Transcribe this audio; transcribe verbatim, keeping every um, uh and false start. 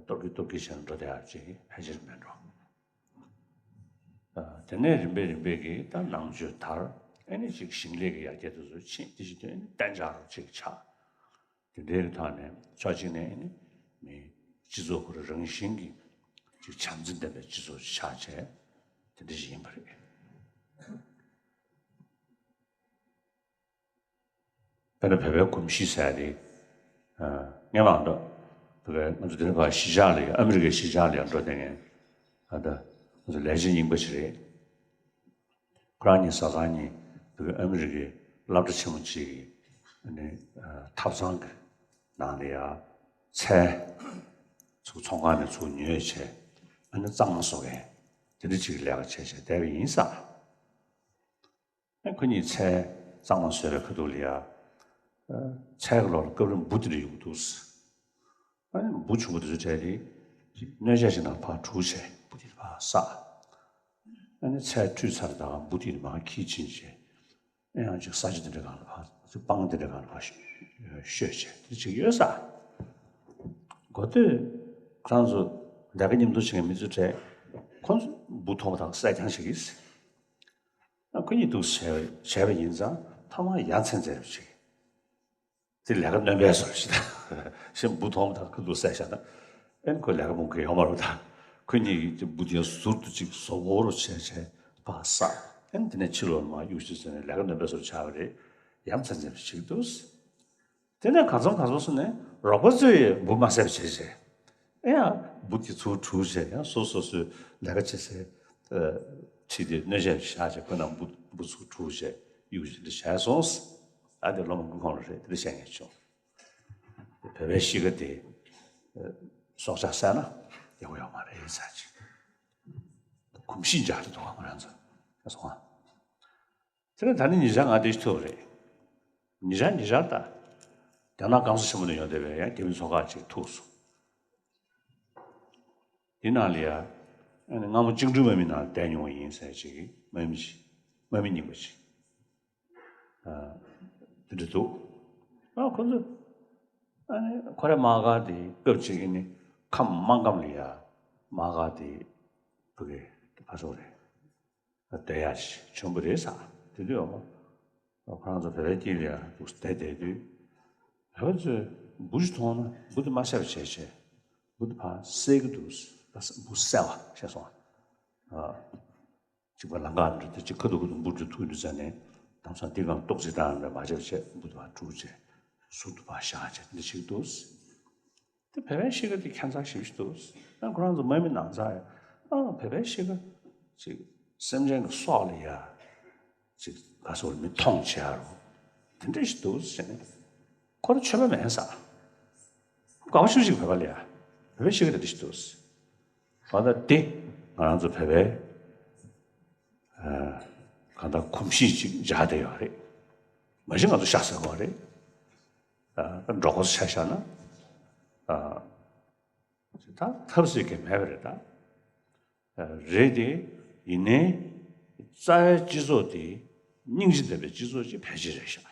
གཏོར་གི་གཏོར་གི་བྱས་ནས་འགྲོ་བསྡད་ཡག་ཅིག་ཕལ་ཆེར་མེད་འགྲོ། ཨ། དེ་ནས་རིམ་པས་རིམ་པས་ཀྱིས་ད་ནང་ཆོས་དར། ཨེ་ནི་ཅིག་ཞིང་ལས་ཀྱི་ཡར་རྒྱས་དེ་ཚོ་ཕྱིན། དེ་བཞིན་དུ་ཨེ་ནི་གཏན་འཇགས་རུ་ཅིག་ཆགས། དེ་འདྲའི་ཐོག་ནས་ཕྱོགས་གཅིག་ནས་ཨེ་ནི་མི་སྤྱི་ཚོགས་ཁོ་རང་རང་བཞིན་གྱིས་ཅིག་བྱམས་བརྩེ་ལྡན་པའི་སྤྱི་ཚོགས་ཆགས་བྱས། དེ་འདྲ་ཞིག་ཡིན་པ་རེད། དཔེར་ན་བོད་པའི་གོམས་གཤིས་ཟེར་ཡ་དེ། ཨ། སྔོན་མ་འདྲ། བོད་པའི་ང་ཚོ་དེ་རིང་ཕར་གཞིས་ཆགས་ལ་ཡ། ཨ་མི་རི་ཀའི་གཞིས་ཆགས་ལ་ཡ་འགྲོ་བསྡད་མཁན། ཨ། ད་ང་ཚོ་ལས་བྱེད་རྙིང་པ་ཞིག་རེད། ཁོ་རང་གཉིས་གཟའ་ཁང་གཉིས་བོད་པའི་ཨ་མི་རི་ཀའི་སློབ་གྲྭ་ཆེན་མོ་གཅིག་གི། ཨ་ནི། ཨ། ཐབ་ཚང་གི་ནང་ལ་ཡ་ཚལ་ཚུར་ཚོང་ཁང་ནས་ཚུར་ཉོས་བྱས། ཨ་ནི་གཙང་མ་བཟོ་མཁན་དེ་འདྲ་ཅིག་གི་ལས་ཀ་བྱས་བྱས་བསྡད་པ་ཡིན་ས། ཨ། ཁོ་གཉིས་ཚལ་གཙང་མ་བཟོས་པའི་ཁ་ཐུག་ལ་ཡ། ཨ། ཚལ་གྱི་ལོགས་ལ་སྐབས་རེ་འབུ་དེ་འདྲ་ཡོང་གི་འདུག། ཨ་ནི་འབུ་ཆུང་པོ་དེ་ཚོ་གྲས་དེ་སྣོད་ཆས་ཞིག་ནང་ཕར་བྲུས་བྱས་འབུ་དེ་ཕར་བསགས། ཨ་ནི་ཚལ་བྲུས་ཚར་དུས་འབུ་དེ་མར་འཁྱེར་ཕྱིན་བྱས། ཨེ་ཡང་ཅིག་ས་ཆ་དེ་འདྲ་སྒང་ལ་ཕར། ཅིག་སྤང་དེ་འདྲ་སྒང་ལ་ཕར་བཤོས་བྱས་དེ་ཅིག་ཡོད་ས། གོ་ཐོས་ཁོ་རང་ཚོ་ལས་ཀ་མཉམ་དུ་བྱེད་མཁན་མི་ཚོ་གྲས་ཁོ་ཚོ་འབུ་མཐོང་བ་དང་བསད་རྐྱང་བྱེད་ཀྱི་ཡིན། ཨ། ཁོ་གཉིས་འདུག་བྱས་བྱས་པ་ཡིན་ཙང་མཐའ་མ་ཡ་མཚན་མཚན་རེ་བྱེད། དེ་ལས་ཀ་སྣོན་པའི་བཟོ་ཞིག་དང་། གཞན་འབུ་མཐོང་དང་ཁོ་འདུག་བསད་བཞག་ན། ཨེ་ནི་ཁོ་ལས་ཀ་མང་པོ་ཡོད་མ་རེད་ད། ཁོ་གཉིས་ཀྱིས་འབུ་དེ་ཟུར་དུ་ཅིག་བཟོ་བོ་རུ་བྱས་བྱས་ཕར་བསགས། ཨེ་ནི་དེ་ནས་ཕྱི་ལོགས་མར་གཡུག་ཞིག་བཟོས་ནས་ལས་ཀ་སྣོན་པའི་བཟོ་ཆགས་པ་རེད། ཡ་མཚན་མཚན་ཞིག་འདུག། དེ་ནས་གང་འཚམ་གང་འཚམ་སོང་ནས་རོགས་པ་ཚོས་འབུ་མ་བསད་པ་བྱས་བྱས། ཨེ་ཡ། འབུ་དེ་ཚུར་བྲུས་བྱས། ཡང་སོ་སོ་སོའི་ལས་ཀ་བྱེད་སའི། ཨ། ཁྲིད་དེ་སྣོད་ཆས་བཞག་བྱས་ཁོ་ན་འབུ་འབུ་ཚུར་བྲུས་བྱས་གཡུག་བྱས་འདི་བྱས་སོང་། ཨ། དེ་སློབ་མ་ཀུན་ཁང་ལ་རེད། དེ་འདྲ་བཤད་མཁན་བྱུང་། བོད་པའི་གཤིས་ཀ་དེ། ཨ། སྲོག་ཆགས་བསད་ན་ཡག་པོ་ཡོད་མ་རེད་ཟེར་ཅིག། གོམས་གཤིས་འཇགས་ཀྱི་འདུག་ག་ང་རང་ཚོ། ཨ། སོང་ང་། དེ་ནས་ད་ནི་ཉེ་ཆར་ང་དེ་ཞིག་ཐུག་རེད། ཉེ་ཆར་ཉེ་ཆར་ད། རྒྱ་ནག་སྐམ་ས་ཆེན་པོ་ནས་ཡོང་བསྡད་པའི་ཡང་རྒྱ་མི་ཚོགས་ཁག་ཅིག་ཐུག་སོང་། དེ་ནང་ལ་ཡ། ཨ་ནི་སྔ་མོ་བཅིངས་འགྲོལ་དམག་མི་ནང་བསྡད་མྱོང་བ་ཡིན་ཟེར་ཅིག་གི་དམག་མི་ཅིག། དམག་མི་རྙིང་པ་ཅིག། ཨ། དེ་འདྲ་འདུག། ཨ། ཁོ་ཚོ། ཨ་ནི་ཁོ་རའི་དམག་སྒར་དེ་སྐབས་ཅིག་ཨ་ནི་ཁམས་སྨར་ཁམས་ལ་ཡ་དམག་སྒར་དེ་ཕ་གི་ཕ་ཚོ་རེད། བསྡད་ཡག་ཞིག་བྱུང་བ་རེད་ཟེར། དེ་དུས་ཁོ་རང་ཚོ་བོད་པའི་དཀྱིལ་ལ་ཡ་འདུག་བསྡད་བསྡད་དུས། བོད་པ་ཚོས་འབུ་ཞིག་མཐོང་ན་འབུ་དེ་མ་བསད་པ་བྱས་བྱས། འབུ་དེ་ཕར་བསད་ཀྱི་འདུག། ད་འབུ་བསད་པ་བྱས་སོང་། ཨ། གཅིག་པ་ལམ་ཁ་འགྲོ་དུས་གཅིག་ཁ་ཐུག་ཁ་ཐུག་འབུ་དེ་ཐུག་དུས་ཙ་ནས་དེང་སང་འདི་སྒང་ཏོག་ཙི་བཏང་ནས་མ་བྱས་བྱས་འབུ་དེ་ཕར་བྲུས་བྱས་ཟུར་དུ་ཕར་བཞག་བྱས་འདི་བྱེད་ཀྱི་འདུག། དེ་བོད་པའི་གཤིས་ཀ་དེ་ཁྱད་མཚར་ཞེ་པོ་ཞིག་འདུག། ཨ། ཁོ་རང་ཚོ་དམག་མི་ནང་ཚང་ཡང་། ཨ། བོད་པའི་གཤིས་ཀ་ཅིག་སེམས་ཅན་གྱི་སྲོག་ལ་ཡ་ཅིག་ག་ཟེར་མི་མཐོང་བྱེད་ཡ་རུ་དེ་འདྲ་ཞིག་འདུག་ཟེར་ནས། ཁོ་རང་ཆོས་པ་མིན་ས། དགའ་པོ་ཞེ་པོ་ཞིག་བོད་པ་ལ་ཡ། བོད་པའི་གཤིས་ཀ་དེ་འདྲ་ཞིག་འདུག། ད་ལྟ་དེ་ང་རང་ཚོ་བོད་པའི། ཨ། གང་ལྟར་གོམས་གཤིས་ཅིག་འཇགས་བསྡད་ཡོད་རེད། མ་གཞི་ང་ཚོ་ཤ་ཟ་གི་རེད། ཨ། འགྲོ་ཁོ་ཚོ་ཆ་བཞག་ན། ཨ། ད་ཐབས་ཟེར་མཁན་མེད་པ་རེད་ད། ཨ། རེད་དེ། ཡིན་ནའི་རྩ་བའི་སྤྱི་ཚོགས་དེ་སྙིང་རྗེ་ལྡན་པའི་སྤྱི་ཚོགས་ཅིག་ཕལ་ཆེར་རེད་ཤག།